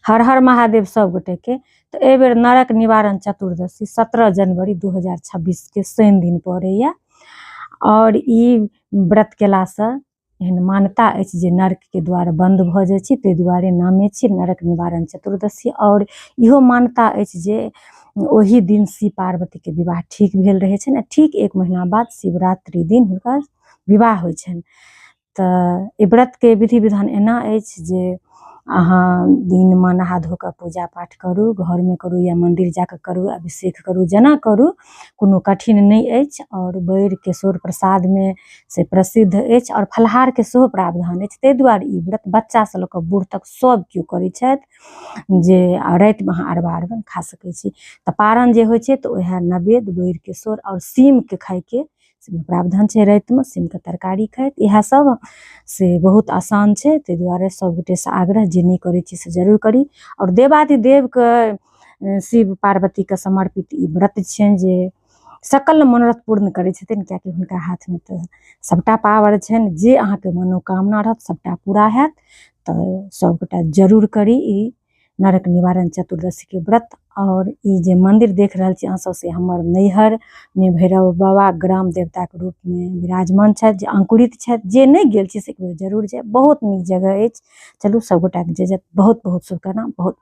हर हर महादेव सब गोटेके। तऽ एहिबेर नरक निवारण चतुर्दशी 17 जनवरी 2026 के शनि दिन पड़ैया आओर ई व्रत केलासँ एहन मान्यता अछि जे नरकके द्वार बन्द भऽ जाइ छै, ताहि दुआरे नामे छै नरक निवारण चतुर्दशी। आओर इहो मान्यता अछि जे ओहि दिन शिव पार्वतीके विवाह ठीक भेल रहै छनि आ ठीक एक महीना बाद शिवरात्रि दिन हुनकर विवाह होइ छनि। तऽ एहि व्रतके विधि विधान एना अछि जे अहाँ दिनमे नहा धो कऽ पूजा पाठ करू, घरमे करू या मन्दिर जाकऽ करू, अभिषेक करू, जेना करू कोनो कठिन नहि अछि। आओर बैर केसौर प्रसादमे से प्रसिद्ध अछि आओर फलाहारके सेहो प्रावधान अछि, ताहि दुआरे ई व्रत बच्चासँ लऽ कऽ बूढ़ तक सब केओ करै छथि जे रातिमे अहाँ अरबा अरबाइन खा सकै छी। तऽ पारण जे होइ छै तऽ वएह नवेद बैर केसौर आओर सीमके खाइके प्रावधान छै, रातिमे सीमके तरकारी खाइत, इएह सब से बहुत आसान छै। ताहि दुआरे सब गोटेसँ आग्रह जे नहि करै छी से जरूर करी। आओर देवाधिदेवके शिव पार्वतीके समर्पित ई व्रत छियनि जे सकल मनोरथ पूर्ण करै छथिन, कियाकि हुनका हाथमे तऽ सबटा पावर छनि, जे अहाँके मनोकामना रहत सबटा पूरा हैत। तऽ सबगोटा जरूर करी ई नरक निवारण चतुर्दशीके व्रत। और ई जे मंदिर देख रहल छी अहाँ सब से हमर नैहर मे भैरव बाबा ग्राम देवता के रूप में विराजमान छथि, जे अंकुरित छथि। जे नहि गेल छी से एक बेर जरूर जाय, बहुत नीक जगह अछि। चलू सब गोटा के जय जय, बहुत बहुत शुभकामना, बहुत बहुत।